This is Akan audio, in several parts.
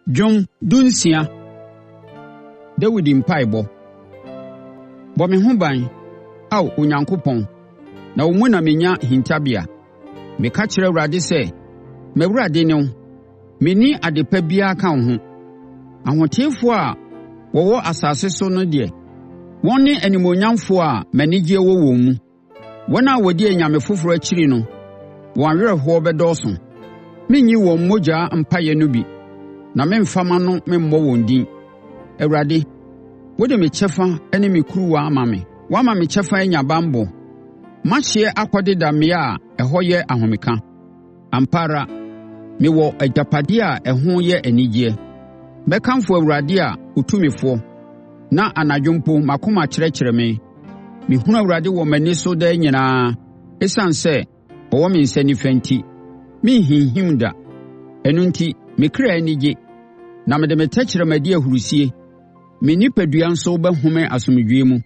Dwom 16. Dawid mpaeɛbɔ. Bɔ me ho ban, Ao Onyankopɔn, na wo mu na menya hintabea. Meka kyerɛɛ Awurade sɛ, “M'Awurade ne wo, menni adepa biara ka wo ho.” Ahotefoɔ a wɔwɔ asase so no deɛ, wɔn ne animuonyamfoɔ a m'anigyeɛ wɔ wɔn mu. Wɔn a wɔdi anyame foforɔ akyire no, wɔn awerɛhoɔ bɛdɔɔso. Merenyi wɔn mogya apaeɛ no bi na meremfa m'ano memmɔ wɔn din. Awurade, wode me kyɛfa ne me kuruwa ama me; woama me kyɛfa anya banbɔ. M'ahyeɛ akɔdeda mmea a ɛhɔ yɛ ahomeka. Ampa ara, mewɔ agyapadeɛ a ɛho yɛ anigyeɛ. Mɛkamfo Awurade a ɔtu me foɔ, na anadwo mpo m'akoma kyerɛkyerɛ me. Mehunu Awurade wɔ m'ani so daa nyinaa; ɛsiane sɛ ɔwɔ me nsa nifa enti, merenhinhim da. Ɛno enti, me kra ani gye, na mede me tɛkrɛma di ahurisie; me onipadua nso bɛhome asomdwoeɛ mu,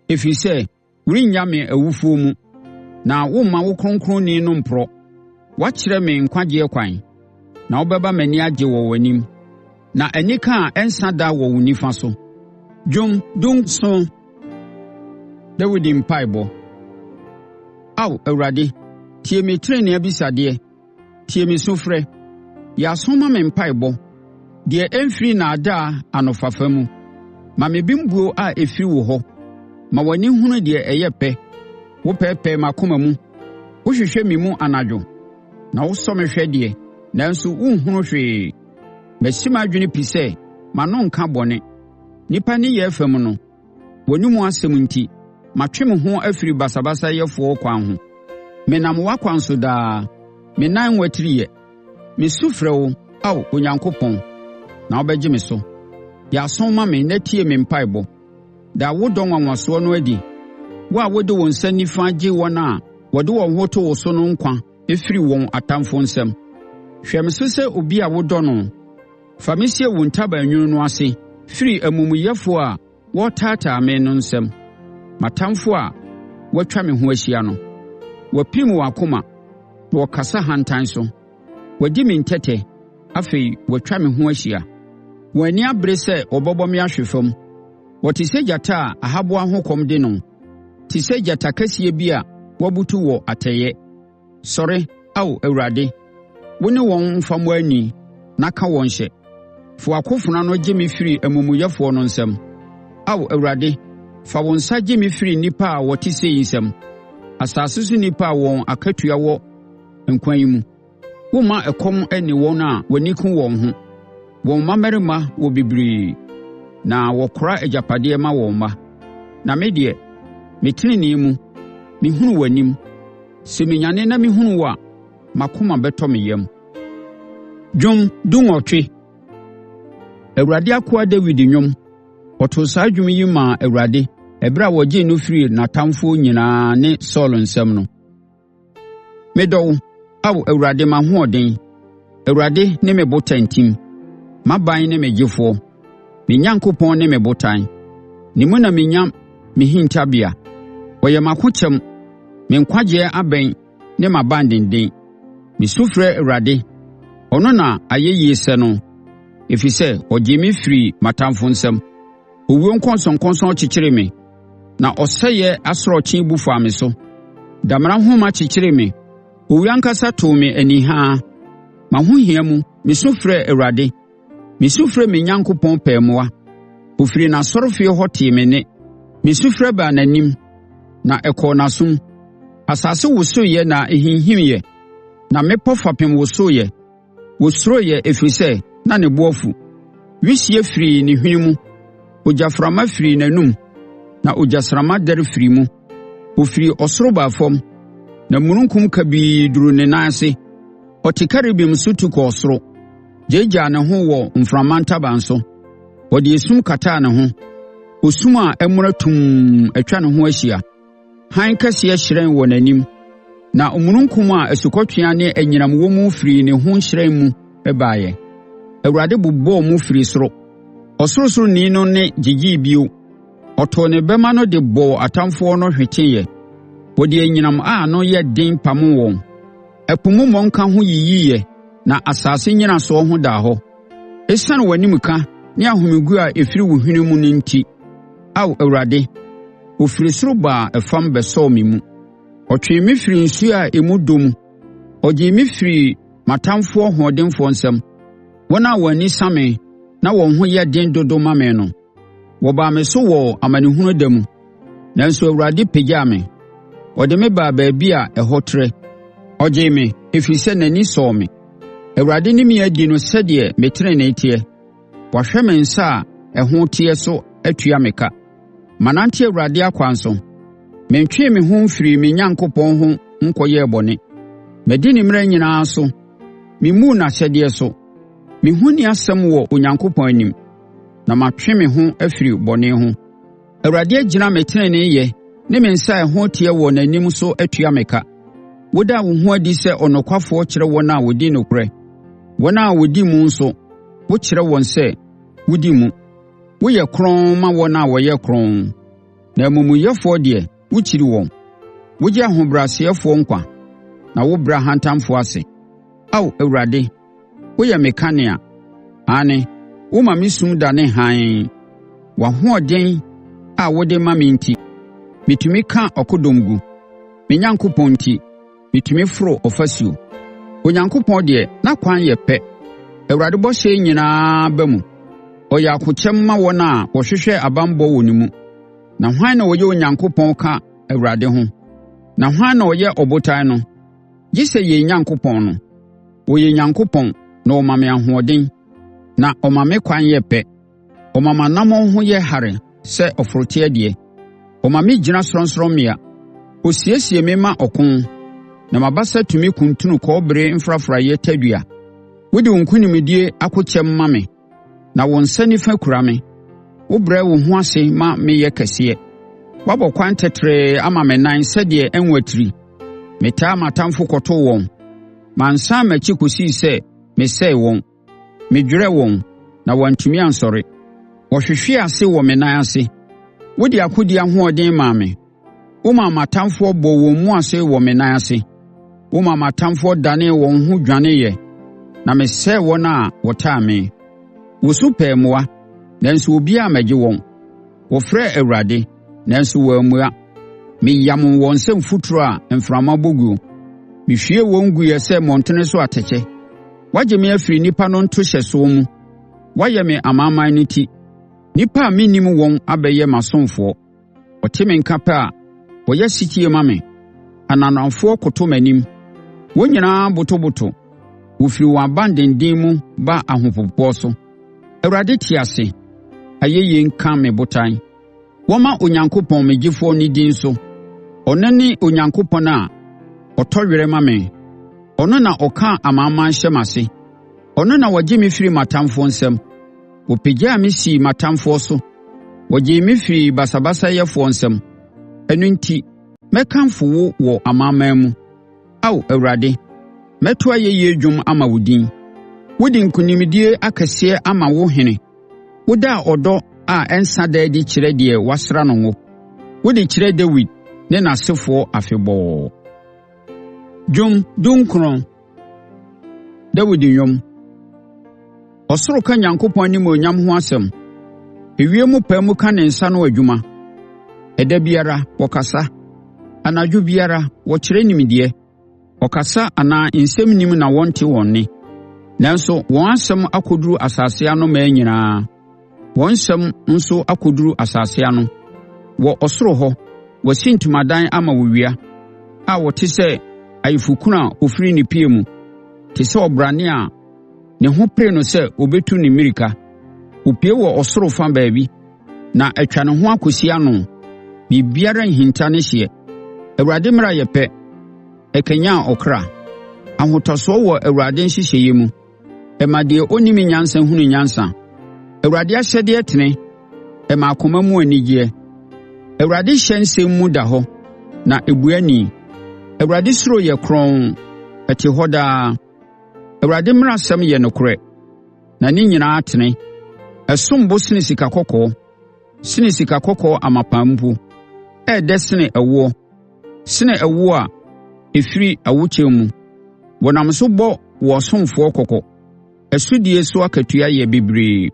ɛfiri sɛ, worennya me awufoɔ mu, na woremma wo Kronkronni no mporɔ. Woakyerɛ me nkwagyeɛ kwan, na wobɛma m'ani agye wɔ w'anim, na anika a ɛnsa da wɔ wo nifa so. Dwom 17. Dawid mpaeɛbɔ. Ao Awurade, tie me tenenee abisadeɛ, tie me sufrɛ. Yɛ aso ma me mpaeɛbɔ, deɛ ɛmfiri nnaadaa anofafa mu. Ma me bembuo a ɛfiri wo hɔ, ma w'ani nhunu deɛ ɛyɛ pɛ. Wopɛɛpɛɛ m'akoma mu, wohwehwɛ me mu anadwo, na wosɔ me hwɛ deɛ, nanso worenhunu hwee. Masi m'adwene pi sɛ m'ano renka bɔne. Nnipa nneyɛɛ fam no, w'anomu asɛm enti matwe me ho afiri basabasayɛfoɔ akwan ho. Menam w'akwan so daa; me nan nwatiriiɛ. Mesu frɛ wo, Ao Onyankopɔn, na wobɛgye me so. Yɛ aso ma me na tie me mpaeɛbɔ. Da wo dɔ nwanwasoɔ no adi, wo a wode wo nsa nifa gye wɔn a wɔde wɔn ho to wo so no nkwa firi wɔn atamfoɔ nsam. Hwɛ me so sɛ obi a wodɔ no. Fa me sie wo ntaban nwunu no ase firi amumuyɛfoɔ a wɔretaataa me no nsam, m'atamfoɔ a wɔatwa me ho ahyia no. Wɔapirim wɔn akoma, na wɔkasa ahantan so. Wɔadi me ntɛtɛ, afei wɔatwa me ho ahyia. Wɔn ani abere sɛ wɔbɛbɔ me ahwe fam. Wɔte sɛ gyata a ahaboa ho kɔm de no, te sɛ gyata kɛseɛ bi a wabutu wɔ atɛeɛ. Sɔre, Ao Awurade! Wo ne wɔn mfa mmɔ ani na ka wɔn hyɛ. Fa w'akofena no gye me firi amumuyɛfoɔ no nsam. Ao Awurade, fa wo nsa gye me firi nnipa a wɔte sei nsam, asase so nnipa a wɔn akatua wɔ nkwa yi mu. Womma ɛkɔm nne wɔn a w'ani ku wɔn ho. Wɔn mmammarima wɔ bebree, na wɔkora agyapadeɛ ma wɔn mma. Na me deɛ, me tenenee mu, mehunu w'anim. Sɛ menyane na mehunu wo a, m'akoma bɛtɔ me yam. Dwom 18. Awurade akoa Dawid nnwom. Ɔtoo saa dwom yi maa Awurade ɛberɛ a wɔgyee no firii n'atamfoɔ nyinaa ne Saulo nsam no. Medɔ wo, Ao Awurade m'ahoɔden! Awurade ne me botantim, m'aban ne me gyefoɔ, me Onyankopɔn ne me botan. Ne mu na menya me hintabea. Ɔyɛ m'akokyɛm, me nkwagyeɛ abɛn ne m'abandenden. Mesu frɛ Awurade, ɔno na ayɛyie sɛ no, ɛfiri sɛ ɔgyee me firii m'atamfoɔ nsam. Owuo nkɔnsɔnkɔnsɔn kyekyeree me, na ɔsɛeɛ asorɔkye bu faa me so. Damena nhoma kyekyeree me, owuo ankasa too me anihaa. M'ahohia mu, mesu frɛɛ Awurade; mesu frɛɛ me Onyankopɔn pɛɛ mmoa. Ɔfirii n'asɔrefie hɔ tee me nne; me sufrɛ baa n'anim, na ɛkɔɔ n'asom. Asase wosoeɛ na ɛhinhimiiɛ, na mmepɔ fapem wosoeɛ. Wɔsuroeɛ ɛfiri sɛ na ne bo afu. Wisie firii ne hwene mu, ogyaframa firii n'anom, na ogyasramma dɛre firii mu. Ɔfiri ɔsoro baa fam, na mununkum kabii duruu ne nan ase. Ɔte Kerubim so tu kɔɔ soro, gyaagyaa ne ho wɔ mframa ntaban so. Ɔde esum kataa ne ho, osum a amuna tumm atwa ne ho ahyia. Hann kɛseɛ hyerɛn wɔ n'anim, na omununkum a asukɔtweaa ne anyinam wɔ mu firii ne ho hyerɛn mu baeɛ. Awurade bobɔɔ mu firii soro; Ɔsorosoroni no nne gyegyee bio. Ɔtoo ne bɛmma no de bɔɔ atamfoɔ no hweteeɛ; ɔde anyinam a ano yɛ den pamoo wɔn. Ɛpo mu mmɔnka ho yiyiiɛ na asase nnyinasoɔ ho daa hɔ. Esiane w'animka ne ahomeguo a ɛfiri wo hwene mu no enti, Ao Awurade, ɔfiri soro baa fam bɛsɔɔ me mu. Ɔtwee me firii nsuo a emu dɔ mu; ɔgyee me firii m'atamfoɔ hoɔdenfoɔ nsam, wɔn a wɔn ani sa me na wɔn ho yɛ den dodo ma me no. Wɔbaa me so wɔ m'amanehunu da mu, nanso Awurade pagyaa me. Ɔde me baa baabi a ɛhɔ trɛ; ɔgyee me, ɛfiri sɛ n'ani sɔɔ me. Awurade ne me adi no sɛdeɛ me tenenee teɛ; wahwɛ me nsa a ɛho teɛ so atua me ka. Manante Awurade akwan so; mentwee me ho mfirii me Onyankopɔn ho nkɔyɛɛ bɔne. Madi ne mmara nyinaa so; memmuu n'ahyɛdeɛ so. Me ho nni asɛm wɔ Onyankopɔn anim, na matwe me ho afiri bɔne ho. Awurade agyina me teneneeyɛ ne me nsa a ɛho teɛ wɔ n'anim so atua me ka. Woda wo ho adi sɛ ɔnokwafoɔ kyerɛ wɔn a wɔdi nokorɛ, wɔn a wɔdi mu nso, wokyerɛ wɔn sɛ wodi mu. Woyɛ kronn ma wɔn a wɔyɛ kronn, na amumuyɛfoɔ deɛ, wokyiri wɔn. Wogye ahobrɛasefoɔ nkwa, na wobrɛ ahantanfoɔ ase. Ao Awurade, woyɛ me kanea. Aane, woma me sum dane hann. W'ahoɔden a wode ma me enti, metumi ka akodɔm gu. Me Onyankopɔn enti, metumi foro ɔfasuo. Onyankopɔn deɛ, n'akwan yɛ pɛ; Awurade bɔhyɛ nyinaa ba mu. Ɔyɛ akokyɛm ma wɔn a wɔhwehwɛ banbɔ wɔ ne mu. Na hwan na ɔyɛ Onyankopɔn ka Awurade ho? Na hwan na ɔyɛ Ɔbotan no, gye sɛ yɛn Onyankopɔn no? Ɔyɛ Onyankopɔn, na ɔma me ahoɔden, na ɔma me kwan yɛ pɛ. Ɔma m'anammɔn ho yɛ hare sɛ ɔforoteɛ deɛ, ɔma me gyina sorɔnsorɔmmea. Ɔsiesie me ma ɔko, na m'abasa tumi kuntunu kɔbere mfrafraeɛ tadua. Wode wo nkonimdie akokyɛm ma me, na wo nsa nifa kura me. Wobrɛ wo ho ase ma meyɛ kɛseɛ. Woabɔ kwan tɛtrɛɛ ama me nan sɛdeɛ ɛrenwatiri. Metaa m'atamfoɔ kɔtoo wɔn. Mansane m'akyi kɔsii sɛ mesɛee wɔn. Medwerɛɛ wɔn, na wɔantumi ansɔre; wɔhwehwee ase wɔ me nan ase. Wode akodie ahoɔden maa me; womaa m'atamfoɔ bɔɔ wɔn mu ase wɔ me nan ase. Womaa m'atamfoɔ danee wɔn ho dwaneeɛ, na mesɛee wɔn a wɔtaa me. Wɔsu pɛɛ mmoa, nanso obiara ammɛgye wɔn. Wɔfrɛɛ Awurade, nanso wammua. Meyamoo wɔn sɛ mfuturo a mframa bɔ guo; mehwiee wɔn guiɛ sɛ mmɔntene so atɛkyɛ. Woagye me afiri nnipa no ntohyɛsoɔ mu; woayɛ me amanaman no ti; nnipa a mennim wɔn abɛyɛ m'asomfoɔ. Wɔte me nka pɛ a, wɔyɛ ɔsetie ma me; ananafoɔ koto m'anim. Wɔn nyinaa botoboto, wɔfiri wɔn abandenden mu ba ahopopoɔ so. Awurade te ase! Ayɛyie nka me Botan! Wɔmma Onyankopɔn, me Gyefoɔ no din so! Ɔno ne Onyankopɔn a ɔtɔ were ma me. Ɔno na ɔka amanaman hyɛ m'ase. Ɔno na ɔgye me firi m'atamfoɔ nsam. Ɔpagyaa me sii m'atamfoɔ so. Ɔgyee me firii basabasayɛfoɔ nsam. Ɛno enti, mɛkamfo wo wɔ amanaman mu, Ao Awurade; mɛto ayɛyie dwom ama wo din. Wode nkonimdie akɛseɛ ama wo ɔhene; woda ɔdɔ a ɛnsa da adi kyerɛ deɛ woasra no ngo, wode kyerɛ Dawid ne n'asefoɔ afebɔɔ. Dwom 19. Dawid dwom. Ɔsoro ka Onyankopɔn animuonyam ho asɛm; ewiem pae mu ka ne nsa ano adwuma. Ɛda biara, wɔkasa, anadwo biara, wɔkyerɛ nimdeɛ. Ɔkasa anaa nsɛm nnim na wɔnte wɔn nne. Nanso wɔn asɛm akɔduru asase ano mmaa nyinaa, wɔn nsɛm nso akɔduru asase ano. Wɔ ɔsoro hɔ, wasi ntomadan ama owia, a ɔte sɛ ayeforɔkunu a ɔfiri ne pia mu, te sɛ ɔbrane a ne ho pere no sɛ ɔbɛtu ne mmirika. Ɔpue wɔ ɔsoro fa baabi, na atwa ne ho akɔsi ano; biribiara nhinta ne hyeɛ. Awurade mmara yɛ pɛ, ɛkanyane ɔkra. Ahotosoɔ wɔ Awurade nhyehyɛeɛ mu, ɛma deɛ ɔnnim nyansa hunu nyansa. Awurade ahyɛdeɛ tene, ɛma akoma mu anigyeɛ. Awurade hyɛ nsɛm mu da hɔ, na ɛbue ani. Awurade suro yɛ kronn, ɛte hɔ daa. Awurade mmaransɛm yɛ nokorɛ, na ne nyinaa tene. Ɛsom bo sene sikakɔkɔɔ, sene sikakɔkɔɔ amapa mpo. Ɛyɛ dɛ sene ɛwoɔ, sene ɛwoɔ a ɛfiri awokyɛm mu. Wɔnam so bɔ wo ɔsomfoɔ kɔkɔ. Ɛsodie so akatua yɛ bebree.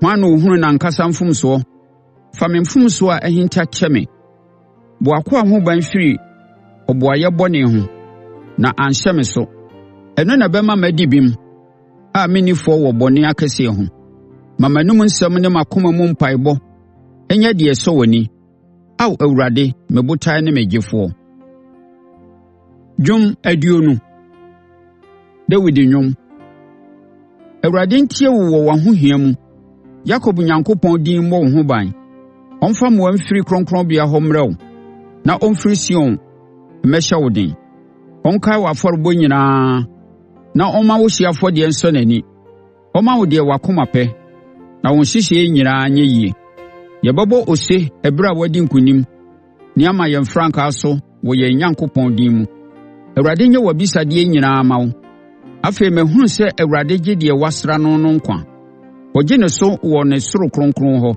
Hwan na ɔhunu n'ankasa mfomsoɔ? Fa me mfomsoɔ a ahinta kyɛ me. Bɔ w'akoa ho ban firi ɔboayɛ bɔne ho, na anhyɛ me so. Ɛno na ɛbɛma madi bem a merenni fɔ wɔ bɔne akɛseɛ ho. Ma m'anomu nsɛm ne m'akoma mu mpaeɛbɔ nyɛ deɛ ɛsɔ w'ani, Ao Awurade, me botan ne me Gyefoɔ. Dwom 20. Dawid dwom. Awurade ntie wo wɔ w'ahohia mu; Yakob Onyankopɔn din mmɔ wo ho ban. Ɔmfa mmoa mfiri kronkronbea hɔ mmrɛ wo na ɔmfiri Sion mmɛhyɛ wo den. Ɔnkae w'afɔrebɔ nyinaa na ɔmma wo hyeɛ afɔdeɛ nsɔ n'ani. Ɔmma wo deɛ w'akoma pɛ, na wo nhyehyɛeɛ nyinaa nyɛ yie. Yɛbɛbɔ ose ɛberɛ a woadi nkonim na yɛama yɛn frankaa so wɔ yɛn Onyankopɔn din mu. Awurade nyɛ w'abisadeɛ nyinaa mma wo. Afei mahunu sɛ Awurade gye deɛ wasra no no nkwa. Ɔgye no so wɔ ne soro kronkron hɔ.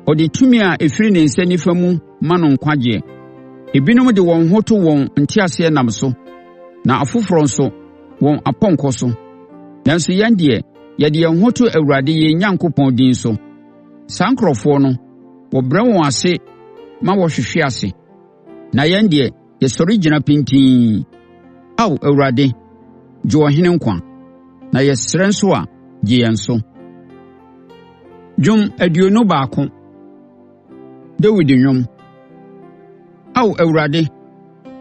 Ɔde tumi a ɛfiri ne nsa nifa mu ma no nkwagyeɛ. Ebinom de wɔn ho to wɔn nteaseɛnam so, na afoforɔ nso, wɔn apɔnkɔ so. Nanso yɛn deɛ, yɛde yɛn ho to Awurade yɛn Onyankopɔn din so. Saa nkurɔfoɔ no, wɔbrɛ wɔn ase ma wɔhwehwe ase, na yɛn deɛ, yɛsɔre gyina pintinn. Ao Awurade, gye ɔhene nkwa, na yɛsrɛ nso a, gye yɛn so. Dwom 21. Dawid dwom. Ao Awurade,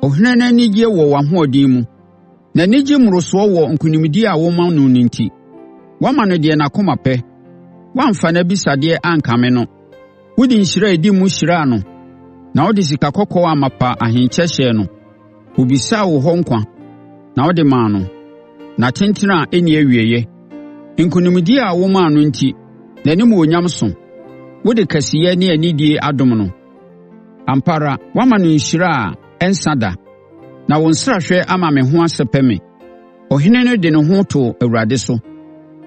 ɔhene no anigyeɛ wɔ w'ahoɔden mu. N'ani gye mmorosoɔ wɔ nkonimdie a woma no no enti. Woama no deɛ n'akoma pɛ; woamfa n'abisadeɛ ankame no. Wode nhyira a ɛdi mu hyiraa no na wode sikakɔkɔɔ amapa ahenkyɛ hyɛɛ no. Ɔbisaa wo hɔ nkwa, na wode maa no, nna tentene a ɛnni awieeɛ. Nkonimdie a womaa no enti, n'animuonyam so; wode kɛseyɛ ne anidie adom no. Ampa ara, woama no nhyira a ɛnsa da, na wo nsrahwɛ ama me ho asɛpɛ me. Ɔhene no de ne ho to Awurade so;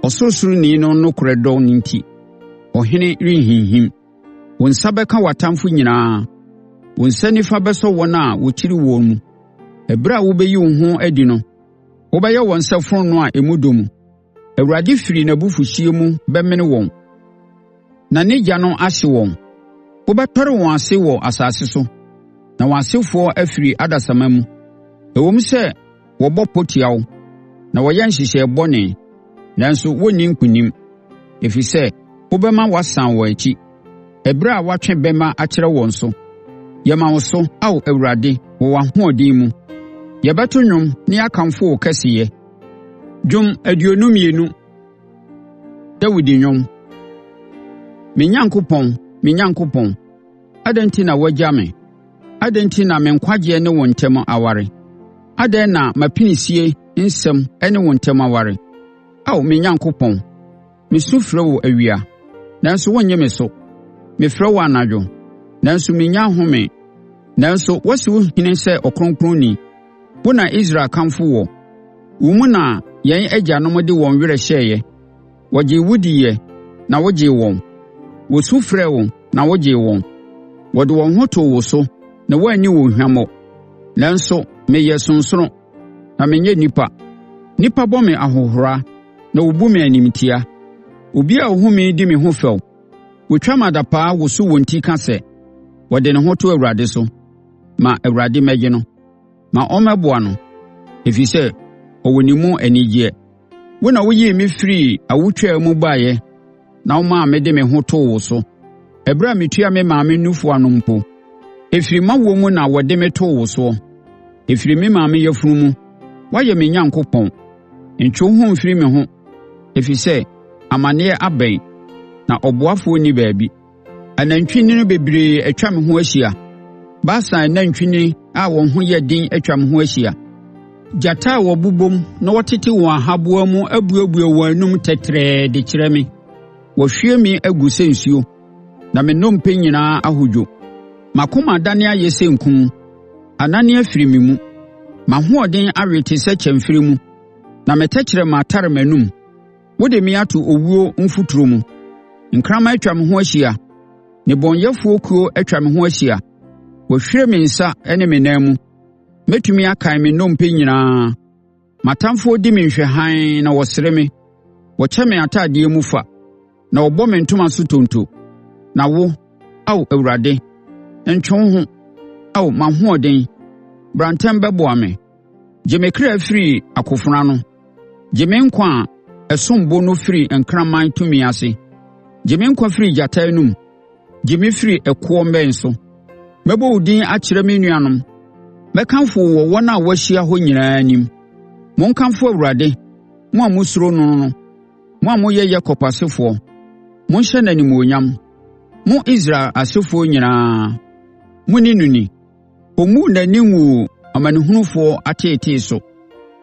Ɔsorosoroni no nokorɛ dɔ no enti, ɔhene renhinhim. Wo nsa bɛka w'atamfoɔ nyinaa; wo nsa nifa bɛsɔ wɔn a wɔkyiri woɔ mu. Ɛberɛ a wobɛyi wo ho adi no, wobɛyɛ wɔn sɛ fononoo a emu dɔ mu. Awurade firi n'abufuhyeɛ mu bɛmene wɔn, na ne ogya no ahye wɔn. Wobɛtɔre wɔn ase wɔ asase so, na wɔn asefoɔ afiri adasamma mu. Ɛwom sɛ wɔbɔ pɔ tia wo na wɔyɛ nhyehyɛe bɔne, nanso wɔrenni nkonim, ɛfiri sɛ wobɛma wɔasane wɔn akyi ɛberɛ a woatwe bɛmma akyerɛ wɔn so. Yɛma wo so, Ao Awurade, wɔ w'ahoɔden mu; yɛbɛto nnwom na yɛakamfo wo kɛseyɛ. Dwom 22. Dawid dwom. Me Onyankopɔn, me Onyankopɔn, adɛn enti na woagya me? Adɛn enti na me nkwagyeɛ ne wo ntam aware? Adɛn na m'apinisie nsɛm ne wo ntam aware, Ao me Onyankopɔn? Mesu frɛ wo awia, nanso wonnye me so; mefrɛ wo anadwo, nanso mennya ɔhome. Nanso woasi wo ɔhene sɛ ɔkronkronni; wo na Israel kamfo woɔ. Wo mu na yɛn agyanom de wɔn werɛ hyɛeɛ; wɔgyee wo diiɛ na wogyee wɔn. Wɔsu frɛɛ wo na wogyee wɔn; wɔde wɔn ho too wo so na woanni wɔn hwammɔ. Nanso meyɛ sonsono, na menyɛ onipa; nnipa bɔ me ahohora na wɔbu me animtia. Obiara a ɔhu me di me ho fɛw; wɔtwa me adapaa woso wɔn ti ka sɛ, “Ɔde ne ho to Awurade so; ma Awurade mmɛgye no, ma ɔmmɛboa no, ɛfiri sɛ ɔwɔ ne mu anigyeɛ.” Wo na woyii me firii awotwaa mu baeɛ na womaa mede me ho too wo so ɛberɛ a metua me maame nufoɔ ano mpo. Ɛfiri m'awoɔ mu na wɔde me too wo soɔ; ɛfiri me maame yafunu mu, woayɛ me Onyankopɔn. Ntwe wo ho mfiri me ho, ɛfiri sɛ amaneɛ abɛn, na ɔboafoɔ nni baabi. Anantwinini bebree atwa me ho ahyia; Basan anantwinini a wɔn ho yɛ den atwa me ho ahyia. Gyata a wɔbobom na wɔtete wɔn ahaboa mu abuebue wɔn anom tɛtrɛɛ de kyerɛ me. Wɔahwie me agu sɛ nsuo, na me nnompe nyinaa ahodwo. M'akoma adane ayɛ sɛ nku; anane afiri me mu. M'ahoɔden awe te sɛ kyɛmferɛ mu, na me tɛkrɛma tare m'anom. Wode me ato owuo mfuturo mu. Nkraman atwa me ho ahyia, nnebɔneyɛfoɔ kuo atwa me ho ahyia; wɔahwire me nsa ne me nan mu. Mɛtumi akan me nnompe nyinaa. M'atamfoɔ di me nhwɛhaa na wɔsere me. Wɔkyɛ me atadeɛ mu fa, na wɔbɔ me ntoma so tonto. Na wo, Ao Awurade, ntwe wo ho; Ao m'ahoɔden, bra ntɛm bɛboa me. Gye me kra firi akofena ano, gye me nkwa a ɛsom bo no firi nkraman tumi ase. Gye me nkwa firi gyata anom, gye me firi ɛkoɔ mmɛn so. Mɛbɔ wo din akyerɛ me nuanom; mɛkamfo wo wɔ wɔn a wɔahyia hɔ nyinaa anim. Monkamfo Awurade, mo a mosuro no no! Mo a moyɛ Yakob asefoɔ, monhyɛ no animuonyam! Mo Israel asefoɔ nyinaa, monni no ni! Ɔmmuu n'ani nguu ɔmanehunufoɔ ateetee so;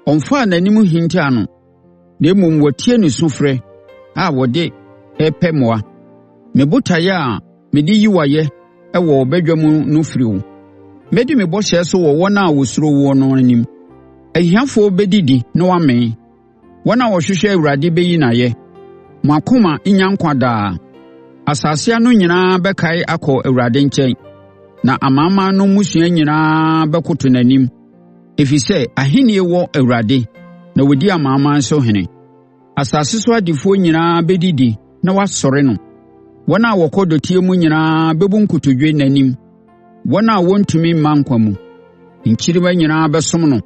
ɔmfaa n'anim nhintaa no, na mmom watie ne sufrɛ a ɔde repɛ mmoa. Me botaeɛ a mede yi wo ayɛ wɔ badwa mu no firi wo. Mɛdi me bɔhyɛ so wɔ wɔn a wɔsuro woɔ no anim. Ahiafoɔ bɛdidi na wɔamee. Wɔn a wɔhwehwɛ Awurade bɛyi no ayɛ. Mo akoma nnya nkwa daa. Asase ano nyinaa bɛkae akɔ Awurade nkyɛn, na amanaman no mmusua nyinaa bɛkoto n'anim. Ɛfiri sɛ ahennie wɔ Awurade na ɔdi amanaman so ɔhene. Asase so adefoɔ nyinaa bɛdidi na wɔasɔre no. Wɔn a wɔkɔ dɔteɛ mu nyinaa bɛbu nkotodwe n'anim, wɔn a wɔntumi mma nkwa mu. Nkyirimma nyinaa bɛsom no.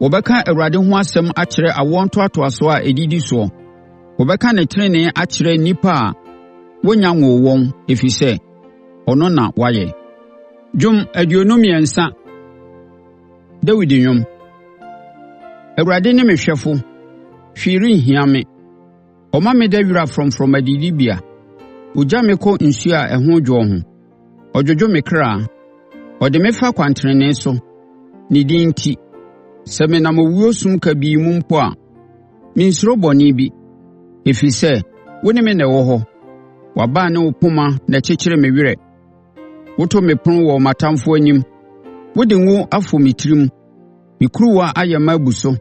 Wɔbɛka Awurade ho asɛm akyerɛ awoɔ ntoatoasoɔ a ɛdidi soɔ; wɔbɛka ne tenenee akyerɛ nnipa a wɔnnya nwoo wɔn, ɛfiri sɛ, ɔno na wayɛ. Dwom 23. Dawid dwom. Awurade ne me hwɛfo, hwee renhia me. Ɔma meda wira frɔmfrɔm adidibea; ɔgya me kɔ nsuo a ɛho dwoɔ ho. Ɔdwodwo me kra. Ɔde me fa kwantenenee so, ne din enti. Sɛ menam owuo sum kabii mu mpo a, mensuro bɔne bi, ɛfiri sɛ, wo ne me na ɛwɔ hɔ. W'abaa ne wo poma na ɛkyekyere me werɛ. Woto me ɛpono wɔ m'atamfoɔ anim. Wode ngo afɔ me tirim, me kuruwa ayɛ ma abu so.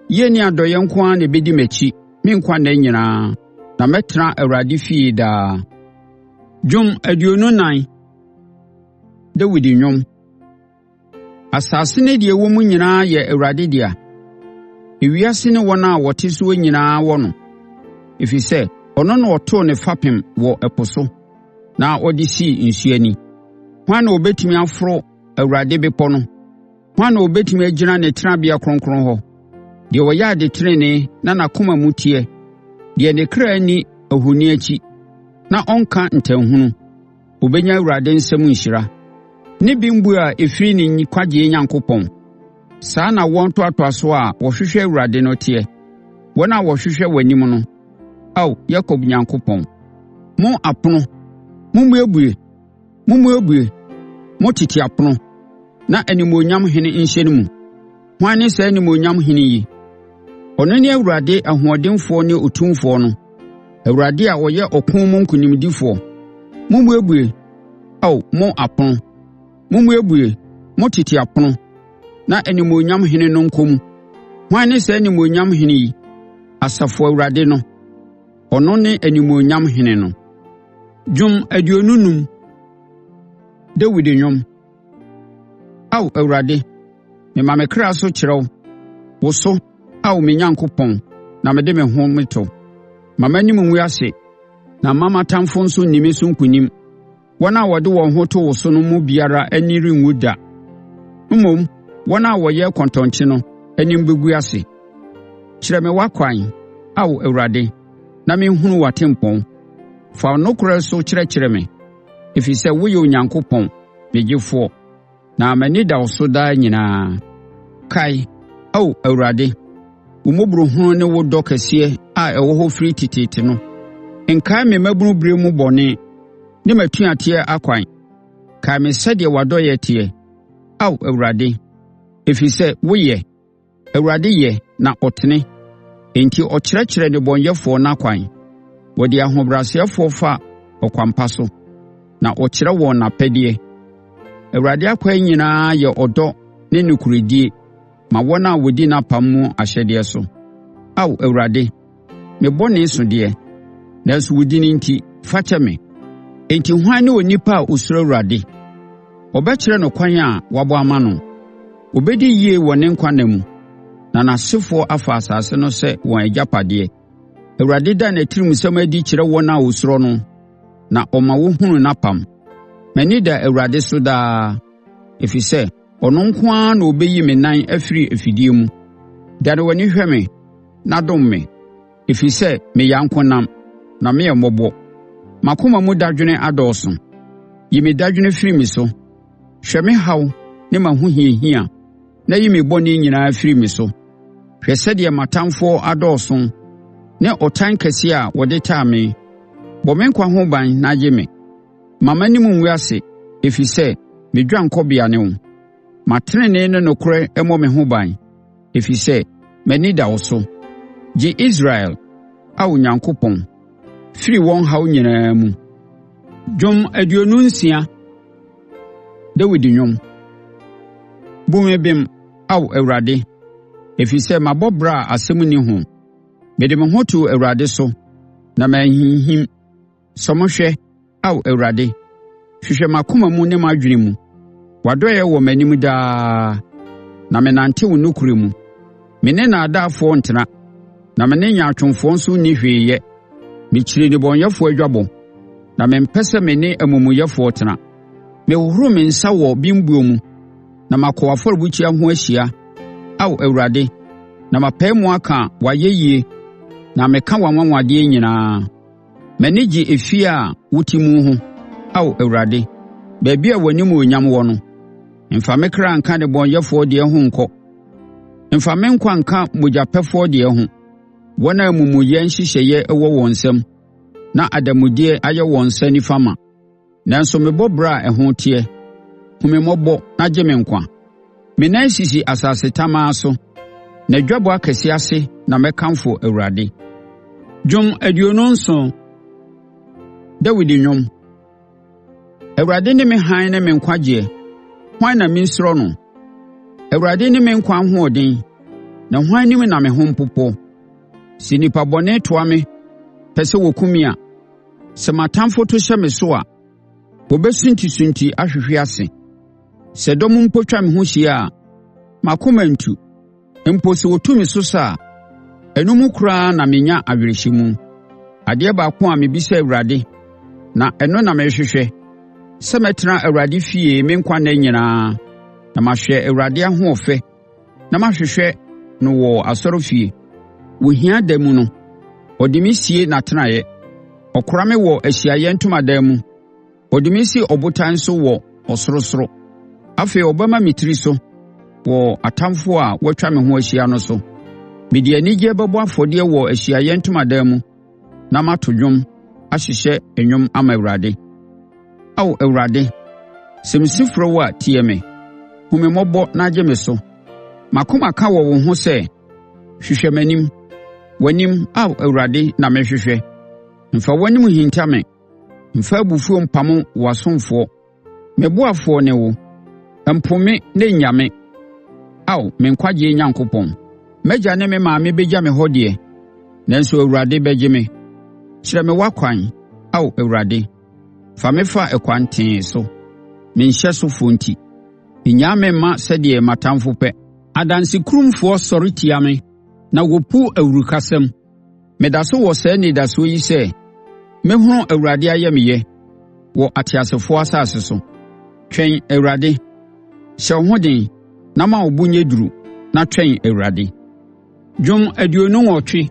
Yie ne adɔeɛ nko ara na ɛbɛdi m'akyi me nkwa nna nyinaa, na mɛtena Awurade fie daa. Dwom 24. Dawid dwom. Asase ne deɛ ɛwɔ mu nyinaa yɛ Awurade dea; ewiase ne wɔn a wɔte soɔ nyinaa wɔ no, ɛfiri sɛ ɔno na ɔtoo ne fapem wɔ ɛpo so na ɔde sii nsuo ani. Hwan na ɔbɛtumi aforo Awurade bepɔ no? Hwan na ɔbɛtumi agyina ne tenabea kronkron hɔ? Deɛ ɔyɛ ade tenenee na n'akoma mu teɛ, deɛ ne kra nni ohoni akyi na ɔnka ntanhunu. Ɔbɛnya Awurade nsam nhyira ne bembuo a ɛfiri ne nkwagyeɛ Onyankopɔn. Saa na awoɔ ntoatoasoɔ a wɔhwehwɛ Awurade no teɛ, wɔn a wɔhwehwɛ w'anim no, Ao Yakob Onyankopɔn. Mo apono, mommuebue! Mommuebue, mo tete apono, na animuonyam Hene nhyɛne mu. Hwan ne saa animuonyam Hene yi? Ɔno ne Awurade ɔhoɔdenfoɔ ne otumfoɔ no, Awurade a ɔyɛ ɔko mu nkonimdifoɔ. Mommuebue, Ao mo apono! Mommuebue, mo tete apono, na animuonyam Hene no nkɔ mu. Hwan ne saa animuonyam Hene yi? Asafo Awurade no, ɔno ne animuonyam Hene no. Dwom 25. Dawid dwom. Ao Awurade, mema me kra so kyerɛ wo; wo so, Ao me Onyankopɔn, na mede me ho meto. Mma m'anim ngu ase, na mma m'atamfoɔ nso nni me so nkonim. Wɔn a wɔde wɔn ho to wo so no mu biara ani renwu da. Mmom, wɔn a wɔyɛ kɔntɔnkye no anim bɛgu ase. Kyerɛ me w'akwan, Ao Awurade, na menhunu w'atempɔn. Fa wo nokorɛ so kyerɛkyerɛ me, ɛfiri sɛ woyɛ Onyankopɔn, me Gyefoɔ, na m'ani da wo so daa nyinaa. Kae, Ao Awurade, wo mmɔborɔhunu ne wo dɔ kɛseɛ a ɛwɔ hɔ firi teteete no. Nkae me mmabunu berɛ mu bɔne ne m'atuateɛ akwan. Kae me sɛdeɛ w'adɔeɛ teɛ, Ao Awurade, ɛfiri sɛ woyɛ. Awurade yɛ na ɔtene, enti ɔkyerɛkyerɛ nnebɔneyɛfoɔ n'akwan. Ɔde ahobrɛasefoɔ fa ɔkwan pa so, na ɔkyerɛ wɔn n'apɛdeɛ. Awurade akwan nyinaa yɛ ɔdɔ ne nokorɛdie ma wɔn a wɔdi n'apam mu ahyɛdeɛ so. Ao Awurade, me bɔne so deɛ, nanso wo din enti, fa kyɛ me. Enti hwan ne onipa a ɔsuro Awurade? Ɔbɛkyerɛ no kwan a wabɔ ama no. Ɔbɛdi yie wɔ ne nkwa nna mu, na n'asefoɔ afa asase no sɛ wɔn agyapadeɛ. Awurade da n'atirimsɛm adi kyerɛ wɔn a wɔsuro no, na ɔma wɔhunu n'apam. M'ani da Awurade so daa, ɛfiri sɛ ɔno nko ara na ɔbɛyi me nan afiri afidie mu. Dane w'ani hwɛ me na dom me, ɛfiri sɛ meyɛ ankonam na meyɛ mmɔbɔ. M'akoma mu dadwene adɔɔso. Yi me dadwene firi me so. Hwɛ me haw ne m'ahohiahia na yi me bɔne nyinaa firi me so. Hwɛ sɛdeɛ m'atamfoɔ adɔɔso ne ɔtan kɛseɛ a wɔde taa me. Bɔ me nkwa ho ban na gye me. Mma m'anim ngu ase, ɛfiri sɛ me dwanekɔbea ne wo. Ma tenenee ne nokorɛ mmɔ me ho ban, ɛfiri sɛ m'ani da wo so. Gye Israel, Ao Onyankopɔn, firi wɔn haw nyinaa mu. Dwom 26. Dawid dwom. Bu me bem, Ao Awurade, ɛfiri sɛ mabɔ bra a asɛm nni ho. Mede me ho too Awurade so, na manhinhim. Sɔ me hwɛ, Ao Awurade, hwehwɛ m'akoma mu ne m'adwene mu. W'adɔeɛ wɔ m'anim daa, na menante wo nokorɛ mu. Me ne nnaadaafoɔ ntena, na me ne nyaatwomfoɔ nso nni hwee yɛ. Mekyiri nnebɔneyɛfoɔ adwabɔ, na mempɛ sɛ me ne amumuyɛfoɔ tena. Mehohoro me nsa wɔ bembuo mu, na makɔ w'afɔrebukyia ho ahyia, Ao Awurade, na mapae mu aka w'ayɛyie na meka w'anwanwadeɛ nyinaa. M'ani gye efie a wote mu ho, Ao Awurade, baabi a w'animuonyam wɔ no. Mfa me kra nka nnebɔneyɛfoɔ deɛ ho nkɔ, mfa me nkwa nka mogyapɛfoɔ deɛ ho, wɔn a amumuyɛ nhyehyɛeɛ wɔ wɔn nsam na adanmudeɛ ayɛ wɔn nsa nifa ma. Nanso mebɔ bra a ɛho teɛ; hu me mmɔbɔ na gye me nkwa. Me nan sisi asase tamaa so, na dwabɔ akɛseɛ ase na mɛkamfo Awurade. Dwom 27. Dawid dwom. Awurade ne me hann ne me nkwagyeɛ; hwan na mensuro no? Awurade ne me nkwa ahoɔden, na hwan anim na me ho mpopoɔ? Sɛ nnipa bɔne toa me pɛ sɛ wɔkum me a, sɛ m'atamfoɔ to hyɛ me so a, wɔbɛsuntisunti ahwehwe ase. Sɛ dɔm mpo twa me ho hyia a, m'akoma rentu; mpo sɛ wɔtu me so sa a, ɛno mu koraa na menya awerɛhyɛmu. Adeɛ baako a mebisa Awurade, na ɛno na mehwehwɛ, sɛ mɛtena Awurade fie me nkwa nna nyinaa, na mahwɛ Awurade ahoɔfɛ na mahwehwɛ no wɔ asɔrefie. Wɔ hia da mu no, ɔde me sie n'atenaeɛ; ɔkora me wɔ Ahyiaeɛ Ntomadan mu. Ɔde me si ɔbotan so wɔ ɔsorosoro. Afei ɔbɛma me tiri so wɔ atamfoɔ a wɔatwa me ho ahyia no so. Mede anigyeɛ bɛbɔ afɔdeɛ wɔ Ahyiaeɛ Ntomadan mu na mato dwom ahyehyɛ nnwom ama Awurade. Ao Awurade, sɛ mesu frɛ wo a, tie me! Hu me mmɔbɔ na gye me so! M'akoma ka wɔ wo ho sɛ, “Hwehwɛ m'anim.” W'anim, Ao Awurade, na mehwehwɛ. Mfa w'anim nhinta me. Mfa abufuo mpamo w'asomfoɔ. Me ɔboafoɔ ne wo. Mpo me na nnya me, Ao me nkwagyeɛ Onyankopɔn. M'agya ne me maame bɛgya me hɔ deɛ, nanso Awurade bɛgye me. Kyerɛ me w'akwan, Ao Awurade; fa me fa ɛkwan tee so, me nhyɛsofoɔ enti. Nnyaa me mma sɛdeɛ m'atamfoɔ pɛ. Adansekurumfoɔ sɔre tia me na wɔpu awurukasɛm. Meda so wɔ saa anidasoɔ yi sɛ: mɛhunu Awurade ayamyɛ wɔ ateasefoɔ asase so. Twɛn Awurade. Hyɛ wo ho den na ma wo bo nyɛ duru na twɛn Awurade. Dwom 28.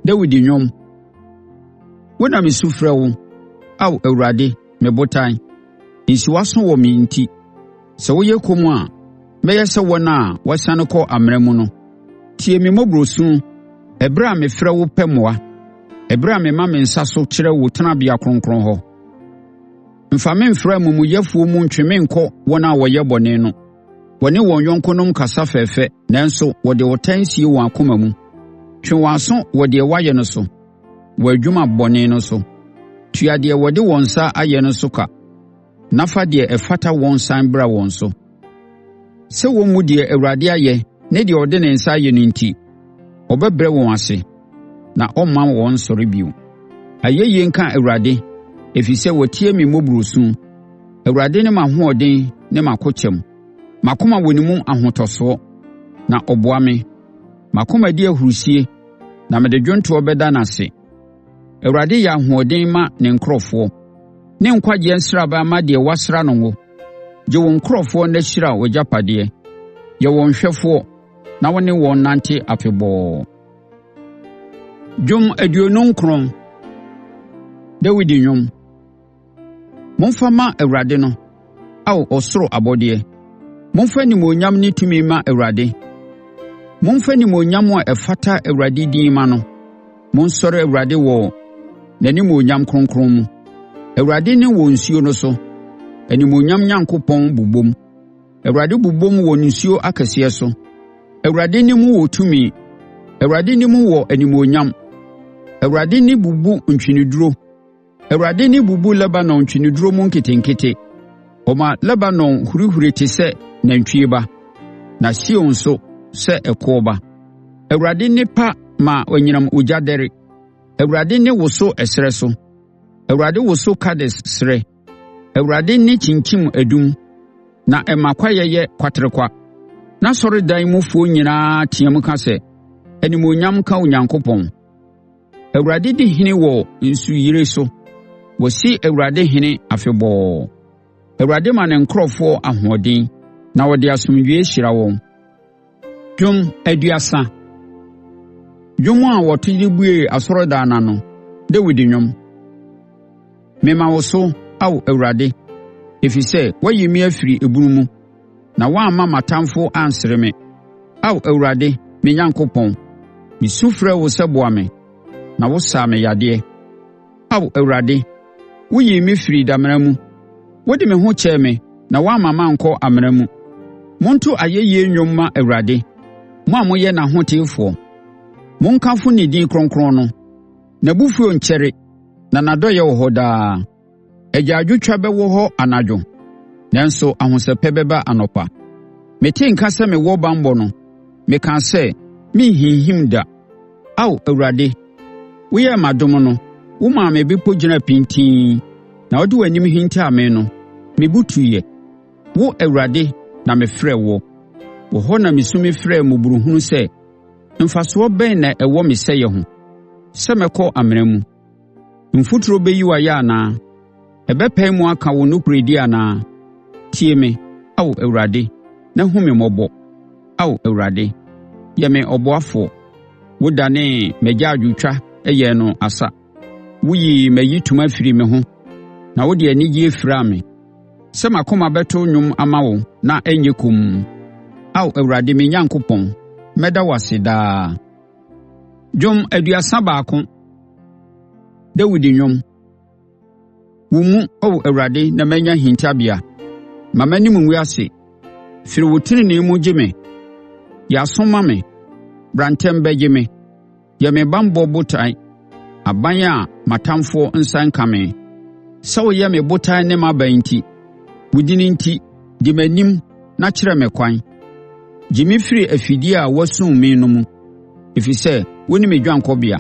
Dawid dwom. Wo na mesu frɛ wo, Ao Awurade, me Botan; nsi w'aso wɔ me nti. Sɛ woyɛ komm a, mɛyɛ sɛ wɔn a wɔasiane kɔ amena mu no. Tie me mmɔborɔ su ɛberɛ a mefrɛ wo pɛ mmoa, ɛberɛ a mema me nsa so kyerɛ wo tenabea kronkron hɔ. Mfa me mfra amumuyɛfoɔ mu ntwe me nkɔ wɔn a wɔyɛ bɔne no. Wɔne wɔn yɔnkonom kasa fɛfɛ nanso wɔde ɔtan sie wɔn akoma mu. Twe wɔn aso wɔ deɛ wɔayɛ no so, wɔn adwuma bɔne no so. Tua deɛ wɔde wɔn nsa ayɛ no so ka, na fa deɛ ɛfata wɔn sane bra wɔn so. Sɛ wɔmmu deɛ Awurade ayɛ ne deɛ ɔde ne nsa ayɛ no enti, ɔbɛbrɛ wɔn ase, na ɔremma wɔnsɔre bio. Ayɛyie nka Awurade, ɛfiri sɛ watie me mmɔborɔ su. Awurade ne m'ahoɔden ne m'akokyɛm. M'akoma wɔ ne mu ahotosoɔ, na ɔboa me. M'akoma di ahurisie. na mede dwontoɔ bɛda no ase. Awurade yɛ ahoɔden ma ne nkurɔfoɔ, ne nkwagyeɛ nsraban ma deɛ woasra no ngo. Gye wo nkurɔfoɔ na hyira w'agyapadeɛ; yɛ wɔn hwɛfoɔ na wo ne wɔn nnante afebɔɔ. Dwom 29. Dawid dwom. Momfa mma Awurade no, Ao ɔsoro abɔdeɛ, momfa animuonyam ne tumi mma Awurade. Momfa animuonyam a ɛfata Awurade din mma no; monsɔre Awurade wɔ n'animuonyam kronkron mu. Awurade nne wɔ nsuo no so, animuonyam Onyankopɔn bobom. Awurade bobom wɔ nsuo akɛseɛ so. Awurade nne mu wɔ tumi, Awurade nne mu wɔ animuonyam. Awurade nne bubu ntweneduro. Awurade nne bubu Lebanon ntweneduro mu nketenkete. Ɔma Lebanon hurihuri te sɛ nantwie ba, na Sion nso sɛ ɛkoɔ ba. Awurade nne pa ma anyinam ogya dɛre. Awurade nne woso ɛserɛ so. Awurade woso Kades serɛ. Awurade nne kyinkyim adum, na ɛma kwaeɛ yɛ kwaterekwa. N'asɔredan mufoɔ nyinaa team ka sɛ, Animuonyam nka Onyankopɔn! Awurade di ɔhene wɔ nsuyire so; wɔasi Awurade ɔhene afebɔɔ. Awurade ma ne nkurɔfoɔ ahoɔden na ɔde asomdwoeɛ hyira wɔn. Dwom 30. Dwom a wɔto de buee asɔredan no ano. Dawid dwom. Mema wo so, Ao Awurade, ɛfiri sɛ woayi me afiri ebunu mu na woamma m'atamfoɔ ansere me. Ao Awurade, me Onyankopɔn, mesu frɛɛ wo sɛ boa me, na wosaa me yadeɛ. Ao Awurade, woyii me firii damena mu; wode me ho kyɛɛ me na woamma mankɔ amena mu. Monto ayɛyie nnwom mma Awurade, mo a moyɛ n'ahotefoɔ; monkamfo ne din kronkron no. N'abufuo nkyɛre na n'adɔeɛ wɔ hɔ daa. Agyaadwotwa bɛwɔ hɔ anadwo, nanso ahosɛpɛ bɛba anɔpa. Metee nka sɛ mewɔ banbɔ no, mekaa sɛ, “Merenhinhim da.” Ao Awurade, woyɛɛ me adom no, womaa me bepɔ gyinaa pintinn, na wode w'anim hintaa me no, me bo tuiɛ. Wo Awurade na mefrɛɛ woɔ, wo hɔ na mesu mefrɛɛ mmɔborɔhunu sɛ, “Mfasoɔ bɛn na ɛwɔ me sɛeɛ ho, sɛ mɛkɔ amena mu?” Mfuturo bɛyi wo ayɛ anaa? Ɛbɛpae mu aka wo nokorɛdie anaa? Tie me, Ao Awurade, na hunu me mmɔbɔ; Ao Awurade, yɛ me ɔboafoɔ. Wodanee m'agyaadwotwa yɛɛ no asa; woyii m'ayitoma firii me ho na wode anigyeɛ firaa me, sɛ m'akoma bɛto nnwom ama wo na ɛnyɛ komm. Ao Awurade me Onyankopɔn, mɛda wo ase daa. Dwom 31. Dawid dwom. Wo mu, Ao Awurade, na manya hintabea; mma m'anim ngu ase. Firi wo tenenee mu gye me; yɛ aso ma me, bra ntɛm bɛgye me. Yɛ me banbɔ botan, aban a m'atamfoɔ nsa nka me. Sɛ woyɛ me botan ne m'aban enti, wo din enti, di m'anim na kyerɛ me ɛkwan. Gye me firi afidie a wɔasum me no mu, ɛfiri sɛ wone me dwanekɔbea.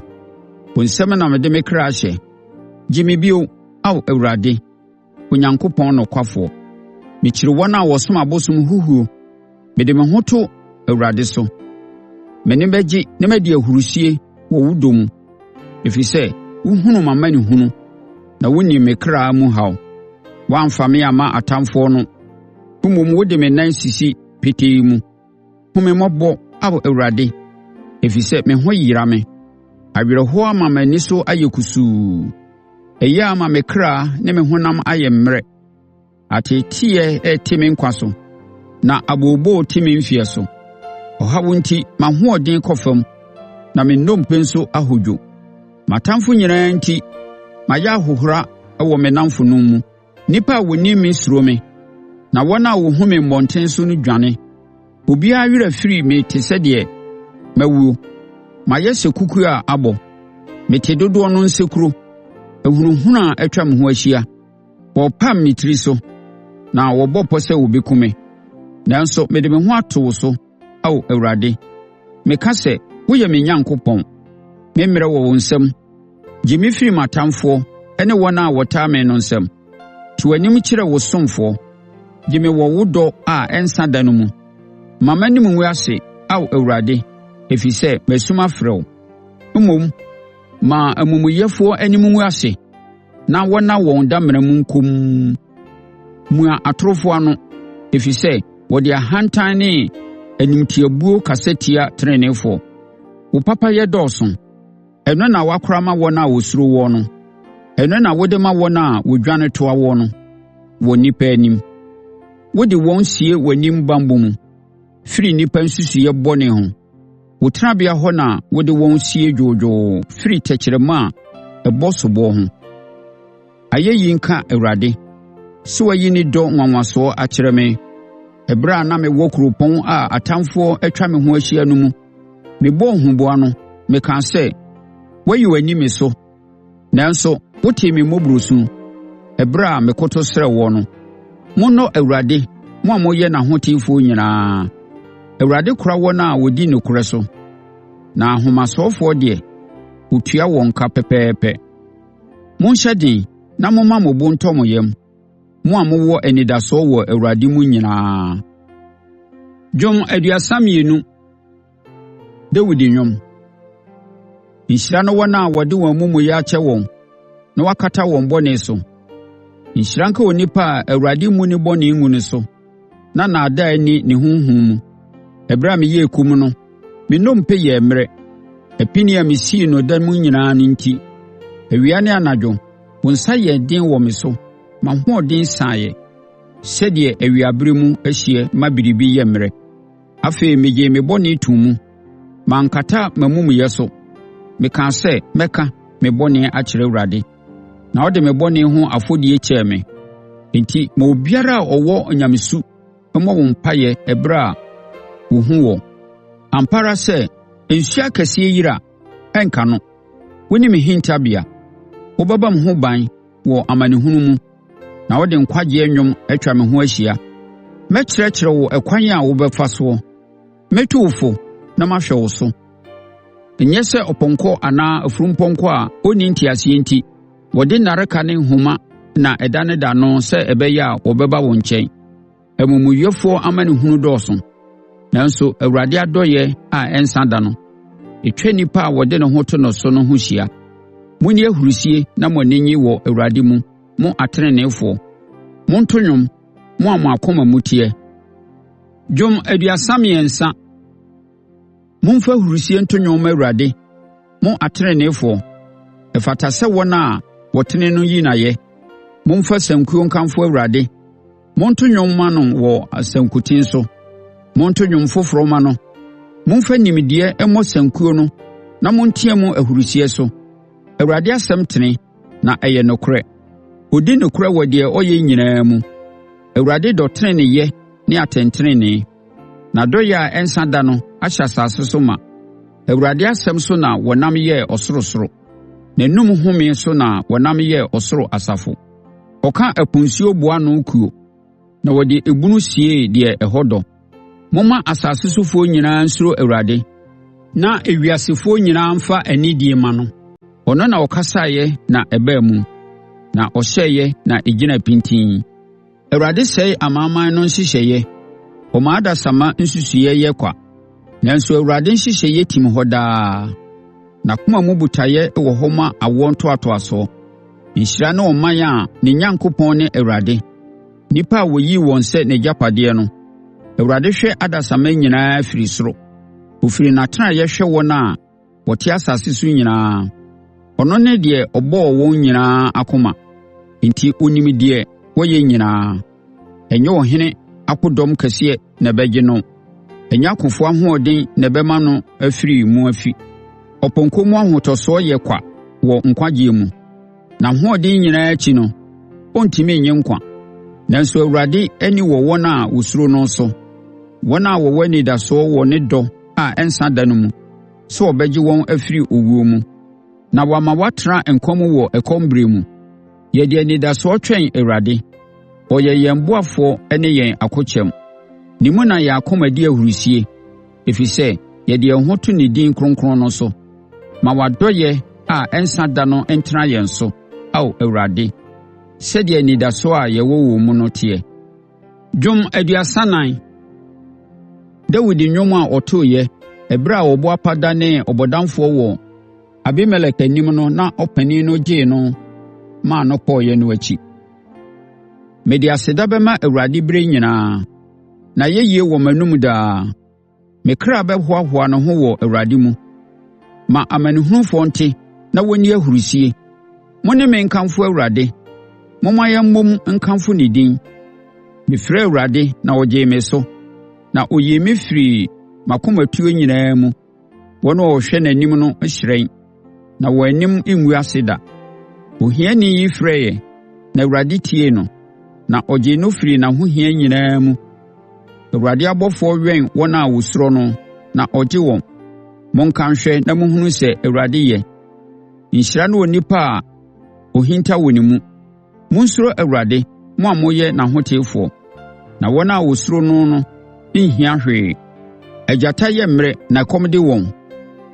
Wo nsam na mede me kra hyɛ. Gye me bio, Ao Awurade, Onyankopɔn nokwafoɔ. Mekyiri wɔn a wɔsom abosom huhuo; mede me ho to Awurade so. M'ani bɛgye na madi ahurisie wɔ wo dɔ mu, ɛfiri sɛ wohunu m'amanehunu na wonim me kra mu haw. Woamfa me amma atamfoɔ no, mmom wode me nan sisi petee mu. Hu me mmɔbɔ, Ao Awurade, ɛfiri sɛ me ho yera me; awerɛhoɔ ama m'ani so ayɛ kusuu. Ɛyea ama me kra ne me honam ayɛ mmerɛ. Ateeteeɛ rete me nkwa so, na abooboo te me mfeɛ so. Ɔhaw enti m'ahoɔden kɔ fam na me nnompe nso ahodwo. M'atamfoɔ nyinaa enti mayɛ ahohora wɔ me nnamfonom mu. Nnipa a wɔnim me suro me, na wɔn a wɔhu me mmɔntene so no dwane. Obiara werɛ afiri me te sɛ deɛ mawuo. Mayɛ sɛ kukuo a abɔ. Mete dodoɔ no nsekuro, ahunahuna atwa me ho ahyia. Wɔrepam me tiri so na wɔbɔ pɔ sɛ wɔbɛkum me. Nanso mede me ho ato wo so, Ao Awurade. Meka sɛ, “Woyɛ me Onyankopɔn.” Me mmerɛ wɔ wo nsam. Gye me firi m'atamfoɔ ne wɔn a wɔtaa me no nsam. Te w'anim kyerɛ wo ɔsomfoɔ; gye me wɔ wo dɔ a ɛnsa da no mu. Mma m'anim ngu ase, Ao Awurade, ɛfiri sɛ masu mafrɛ wo. Mmom, ma amumuyɛfoɔ anim ngu ase na wɔnna wɔn damena mu komm. Mua atorofoɔ ano, ɛfiri sɛ wɔde ahantan ne animtiabuo kasa tia teneneefoɔ. Wo papayɛ dɔɔso, ɛno na woakora ama wɔn a wɔsuro woɔ no; ɛno na wode ma wɔn a wɔdwane toa woɔ no wɔ nnipa anim. Wode wɔn sie w'anim banbɔ mu firi nnipa nsusuiɛ bɔne ho. Wo tenabea hɔ na wode wɔn sie dwoodwoo firi tɛkyerɛma a ɛbɔ soboɔ ho. Ayɛyi nka Awurade, sɛ wayi ne dɔ nwanwasoɔ akyerɛ me ɛberɛ a na mewɔ kuropɔn a atamfoɔ atwa me ho ahyia no mu. Mebɔɔ huboa no, mekaa sɛ, “Woayi w'ani me so!” Nanso, wotee me mmɔborɔ su ɛberɛ a mekoto srɛɛ woɔ no. Monnɔ Awurade, mo a moyɛ n'ahotefoɔ nyinaa! Awurade kora wɔn a wɔdi nokorɛ so, na ahomasofoɔ deɛ, ɔtua wɔn ka pɛpɛɛpɛ. Monhyɛ den na momma mo bo ntɔ mo yam, mo a mowɔ anidasoɔ wɔ Awurade mu nyinaa. Dwom 32. Dawid dwom. Nhyira ne wɔn a wɔde wɔn amumuyɛ akyɛ wɔn na wɔakata wɔn bɔne so. Nhyira nka onipa a Awurade mmu ne bɔne ngu ne so na nnaadaa nni ne honhom mu. Ɛberɛ a meyɛɛ komm no, me nnompe yɛɛ mmerɛ, apinie a mesii no da mu nyinaa no enti. Awia ne anadwo, wo nsa yɛɛ den wɔ me so; m'ahoɔden saeɛ sɛdeɛ awiaberɛ mu hyeɛ ma biribi yɛ mmerɛ. Afei megyee me bɔne too mu; mankata m'amumuyɛ so. Mekaa sɛ, “Mɛka me bɔne akyerɛ Awurade,” na wode me bɔne ho afɔdie kyɛɛ me. Enti ma obiara a ɔwɔ onyamesu mmɔ wo mpaeɛ ɛberɛ a wɔhu woɔ. Ampa ara sɛ nsuo akɛseɛ yiri a, ɛrenka no. Wone me hintabea; wobɛbɔ me ho ban wɔ amanehunu mu, na wode nkwagyeɛ nnwom atwa me ho ahyia. Mɛkyerɛkyerɛ wo ɛkwan a wobɛfa soɔ; mɛtu wo fo na mahwɛ wo so. Nyɛ sɛ ɔpɔnkɔ anaa afunumpɔnkɔ a ɔnni nteaseɛ enti wɔde nnareka ne nhoma na ɛdanedane no sɛ ɛbɛyɛ a wɔbɛba wo nkyɛn. Amumuyɛfoɔ amanehunu dɔɔso, nanso Awurade adɔeɛ a ɛnsa da no, ɛtwa onipa a ɔde ne ho to no so no ho hyia. Monni ahurisie na mo ani nnye wɔ Awurade mu, mo ateneneefoɔ. Monto nnwom, mo a mo akoma mu teɛ. Dwom 33. Momfa ahurisie nto dwom mma Awurade, mo ateneneefoɔ, ɛfata sɛ wɔn a wɔtene no yi no ayɛ. Momfa sankuo nkamfo Awurade, monto dwom mma no wɔ asankuten so. Monto dwom foforɔ mma no, momfa nimdeɛ mmɔ sankuo no na monteam ahurisie so. Awurade asɛm tene, na ɛyɛ nokorɛ; ɔdi nokorɛ wɔ deɛ ɔyɛ nyinaa mu. Awurade dɔ teneneeyɛ ne atɛntenenee. N'adɔeɛ a ɛnsa da no ahyɛ asase so ma. Awurade asɛm so na wɔnam yɛɛ ɔsorosoro, n'anom home so na wɔnam yɛɛ ɔsoro asafo. Ɔka ɛpo nsuo boa ano kuo, na ɔde ebunu sie deɛ ɛhɔ dɔ. Momma asase sofoɔ nyinaa nsuro Awurade, na ewiasefoɔ nyinaa mfa anidie mma no. Ɔno na ɔkasaeɛ na ɛbaa mu, na ɔhyɛeɛ na ɛgyinaa pintinn. Awurade sɛe amanaman no nhyehyɛeɛ; ɔma adasamma nsusuiɛ yɛ kwa. Nanso Awurade nhyehyɛeɛ tim hɔ daa, n'akoma mu botaeɛ wɔ hɔ ma awoɔ ntoatoasoɔ. Nhyira ne ɔman a ne Onyankopɔn ne Awurade, nnipa a ɔyii wɔn sɛ n'agyapadeɛ no. Awurade hwɛ adasamma nyinaa firi soro, ɔfiri n'atenaeɛ hwɛ wɔn a wɔte asase so nyinaa. Ɔno ne deɛ ɔbɔɔ wɔn nyinaa akoma, enti ɔnim deɛ wɔyɛ nyinaa. Ɛnyɛ ɔhene akodɔm kɛseɛ na ɛbɛgye no, ɛnyɛ akofoɔ ahoɔden na ɛbɛma no afiri mu afi. Ɔpɔnkɔ mu ahotosoɔ yɛ kwa wɔ nkwagyeɛ mu, n'ahoɔden nyinaa akyi no, ɔrentumi nnye nkwa. Nanso Awurade ani wɔ wɔn a wɔsuro no so, wɔn a wɔwɔ anidasoɔ wɔ ne dɔ a ɛnsa da no mu, sɛ ɔbɛgye wɔn afiri owuo mu, na wama wɔatena nkwa mu wɔ ɛkɔm berɛ mu. Yɛde anidasoɔ twɛn Awurade. Ɔyɛ yɛn ɔboafoɔ ne yɛn akokyɛm. Ne mu na yɛn akoma di ahurisie, ɛfiri sɛ yɛde yɛn ho to ne din kronkron no so. Ma w'adɔeɛ a ɛnsa da no ntena yɛn so, Ao Awurade, sɛdeɛ anidasoɔ a yɛwɔ wɔ wo mu no teɛ. Dwom 34. Dawid nnwom a ɔtoeɛ ɛberɛ a ɔboapa danee ɔbɔdamfoɔ wɔ Abimelek anim no na ɔpanin no gyee no maa no kɔeɛ no akyi. Mede aseda bɛma Awurade berɛ nyinaa; n'ayɛyie wɔ m'anom daa. Me kra bɛhoahoa ne ho wɔ Awurade mu. Ma amanehunufoɔ nte na wɔnni ahurisie. Mo ne me nkamfo Awurade; momma yɛmmɔ mu nkamfo ne din. Mefrɛɛ Awurade na ɔgyee me so, na ɔyii me firii m'akomatuo nyinaa mu. Wɔn a wɔhwɛ n'anim no hyerɛn, na wɔn anim rengu ase da. Ohiani yi frɛeɛ, na Awurade tiee no, na ɔgyee no firii n'ahohia nyinaa mu. Awurade abɔfoɔ wɛn wɔn a wɔsuro no, na ɔgye wɔn. Monka nhwɛ na monhunu sɛ Awurade yɛ. Nhyira ne onipa a ɔhinta wɔ ne mu. Monsuro Awurade, mo a moyɛ n'ahotefoɔ, na wɔn a wɔsuro no no nhia hwee. Agyata yɛ mmerɛ na ɛkɔm de wɔn,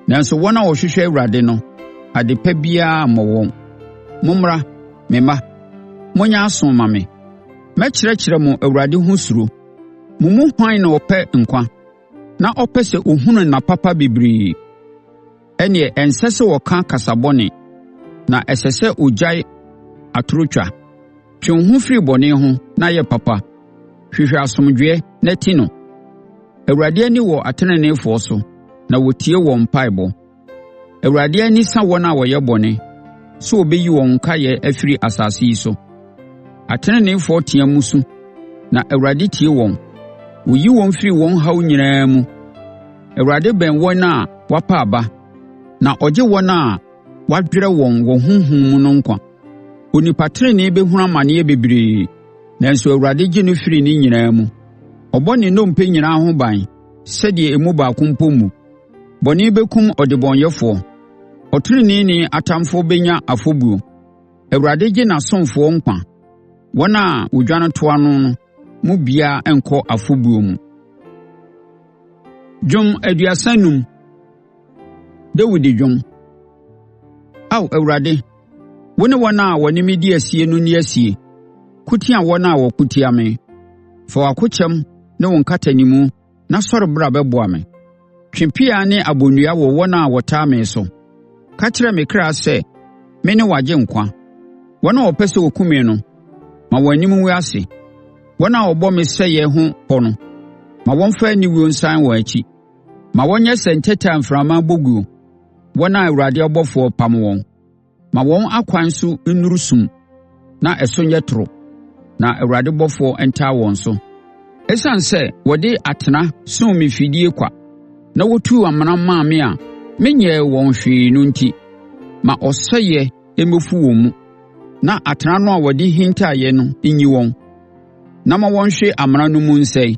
nanso wɔn a wɔhwehwɛ Awurade no, adepa biara remmɔ wɔn. Mommra, me mma, monyɛ aso mma me; mɛkyerɛkyerɛ mo Awurade ho suro. Mo mu hwan na ɔpɛ nkwa na ɔpɛ sɛ ɔhunu nna papa bebree? Ɛnneɛ ɛnsɛ sɛ ɔka kasa bɔne, na ɛsɛ sɛ ɔgyae atorɔtwa. Twe wo ho firi bɔne ho na yɛ papa; hwehwɛ asomdwoeɛ na ti no. Awurade ani wɔ ateneneefoɔ so, na ɔtie wɔn mpaeɛbɔ. Awurade ani sa wɔn a wɔyɛ bɔne, sɛ ɔbɛyi wɔn nkaeɛ afiri asase yi so. Ateneneefoɔ team su, na Awurade tie wɔn; ɔyi wɔn firi wɔn haw nyinaa mu. Awurade bɛn wɔn a wɔapa aba, na ɔgye wɔn a wɔadwerɛ wɔn wɔ honhom mu no nkwa. Onipa tenenee bɛhunu amaneɛ bebree, nanso Awurade gye no firi ne nyinaa mu. Ɔbɔ ne nnompe nyinaa ho ban sɛdeɛ emu baako mpo mmu. Bɔne bɛkum ɔdebɔneyɛfoɔ; ɔteneneeni atamfoɔ bɛnya afɔbuo. Awurade gye n'asomfoɔ nkwa; wɔn a wɔdwane toa no no mu biara renkɔ afɔbuo mu. Dwom 35. Dawid dwom. Ao Awurade, wo ne wɔn a wɔne me di asie no nni asie; ko tia wɔn a wɔko tia me. Fa w'akokyɛm ne wo nkatanimu na sɔre bra bɛboa me. Twe pea ne abonnua wɔ wɔn a wɔtaa me so. Ka kyerɛ me kra sɛ, “Mene w'agyenkwa.” Wɔn a wɔpɛ sɛ wɔkum me no, ma wɔn anim ngu ase. Wɔn a wɔbɔ me sɛeɛ ho pɔ no, ma wɔmfa aniwuo nsane wɔn akyi. Ma wɔnyɛ sɛ ntɛtɛ a mframa rebɔ guo, wɔn a Awurade ɔbɔfoɔ repam wɔn. Ma wɔn akwan so nnuru sum na ɛso nyɛ toro, na Awurade bɔfoɔ ntaa wɔn so. Esiane sɛ wɔde atena sum me afidie kwa na wɔtuu amena maa me a menyɛɛ wɔn hwee no enti, ma ɔsɛeɛ mmɛfu wɔn mu, na atena no a wɔde hintaeɛ no nyi wɔn, na ma wɔnhwe amena no mu nsɛe.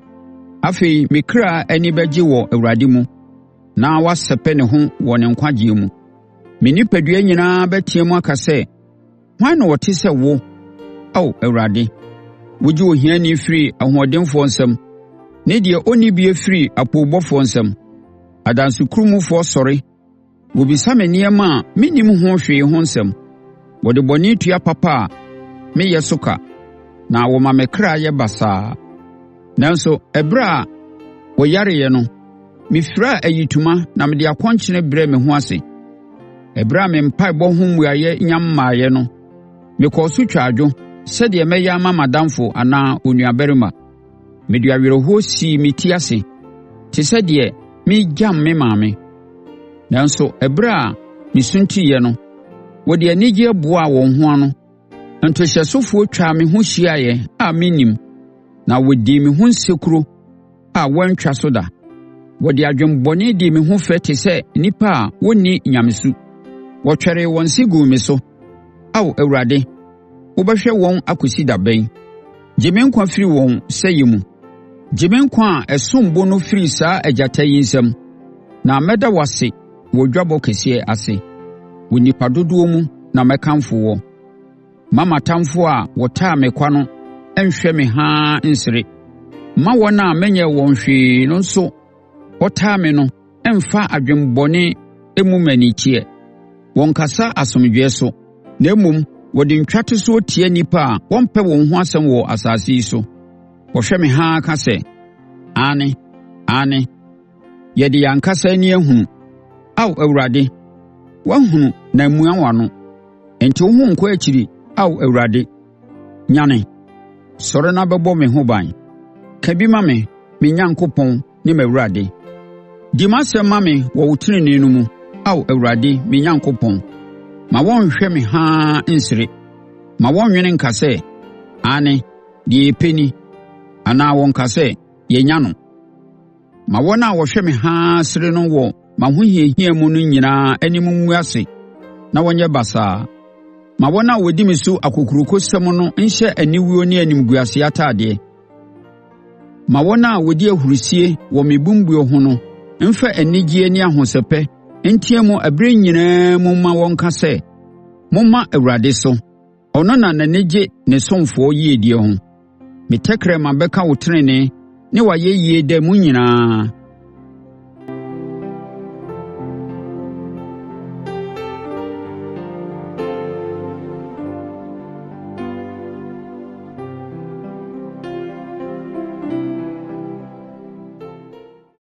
Afei me kra ani bɛgye wɔ Awurade mu na wasɛpɛ ne ho wɔ ne nkwagyeɛ mu. Me onipadua nyinaa bɛteam aka sɛ, “Hwan na ɔte sɛ wo, Ao Awurade? Wogye ohiani firi ahoɔdenfoɔ nsam ne deɛ ɔnni bie firi apoobɔfoɔ nsam.” Adansekurumfoɔ sɔre, wɔbisa me nneɛma a mennim ho hwee ho nsɛm. Wɔde bɔne tua papa a meyɛ so ka, na wɔma me kra yɛ basaa. Nanso ɛberɛ a wɔyareeɛ no, mefiraa ayitoma na mede akɔnkyene brɛɛ me ho ase. Ɛberɛ a me mpaeɛbɔ ho mmuaeɛ nnya mmaeɛ no, mekɔɔ so twaa adwo sɛdeɛ mɛyɛ ama m'adamfo anaa onuabarima. Mede awerɛhoɔ sii me ti ase te sɛ deɛ meregyam me maame. Nanso ɛberɛ a mesuntiiɛ no, wɔde anigyeɛ boaa wɔn ho ano. Ntohyɛsofoɔ twaa me ho hyiaeɛ a mennim, na wɔdii me ho nsekuro a wɔantwa so da. Wɔde adwemmɔne dii me ho fɛ te sɛ nnipa a wɔnni nyamesu. Wɔtwɛree wɔn se guu me so. Ao Awurade, wobɛhwɛ wɔn akɔsi da bɛn? Gye me nkwa firi wɔn sɛeɛ mu. Gye me nkwa a ɛsom bo no firi saa agyata yi nsam. Na mɛda wo ase wɔ dwabɔ kɛseɛ ase; wɔ nnipa dodoɔ mu na mɛkamfo woɔ. Mma m'atamfoɔ a wɔtaa me kwa no nhwɛ me haa nsere. Mma wɔn a menyɛɛ wɔn hwee no nso wɔtaa me no mmfa adwemmɔne mmu me anikyeɛ. Wɔnnkasa asomdwoeɛ so, na mmom wɔde ntwatosoɔ tia nnipa a wɔmpɛ wɔn ho asɛm wɔ asase yi so. Wɔhwɛ me haa ka sɛ, “Aane! Aane! Yɛde yɛn ankasa ani ahunu.” Ao Awurade, Woahunu na mmua w'ano. Nte wo ho nkɔ akyiri, Ao Awurade! Nyane! Sɔre na bɛbɔ me ho ban! Ka bi ma me, me Onyankopɔn ne m'Awurade. Di m'asɛm ma me wɔ wo tenenee no mu, Ao Awurade me Onyankopɔn. Mma wɔnnhwɛ me haa nsere. Mma wɔnnwene nka sɛ, “Aane, deɛ yɛpɛ ni!” Anaa wɔnnka sɛ, “Yɛanya no!” Ma wɔn a wɔhwɛ me haa sere no wɔ m'ahohiahia mu no nyinaa anim ngu ase na wɔnyɛ basaa. Ma wɔn a wɔdi me so akokurokosɛm no nhyɛ aniwuo ne animguaseɛ atadeɛ. Ma wɔn a wɔdi ahurisie wɔ me bembuo ho no mfa anigyeɛ ne ahosɛpɛ nteam ɛberɛ nyinaa mu ma wɔnka sɛ, “Momma Awurade so, ɔno na n'ani gye ne ɔsomfoɔ yiedie ho.” Me tɛkrɛma bɛka wo tenenee ne w'ayɛyie da mu nyinaa.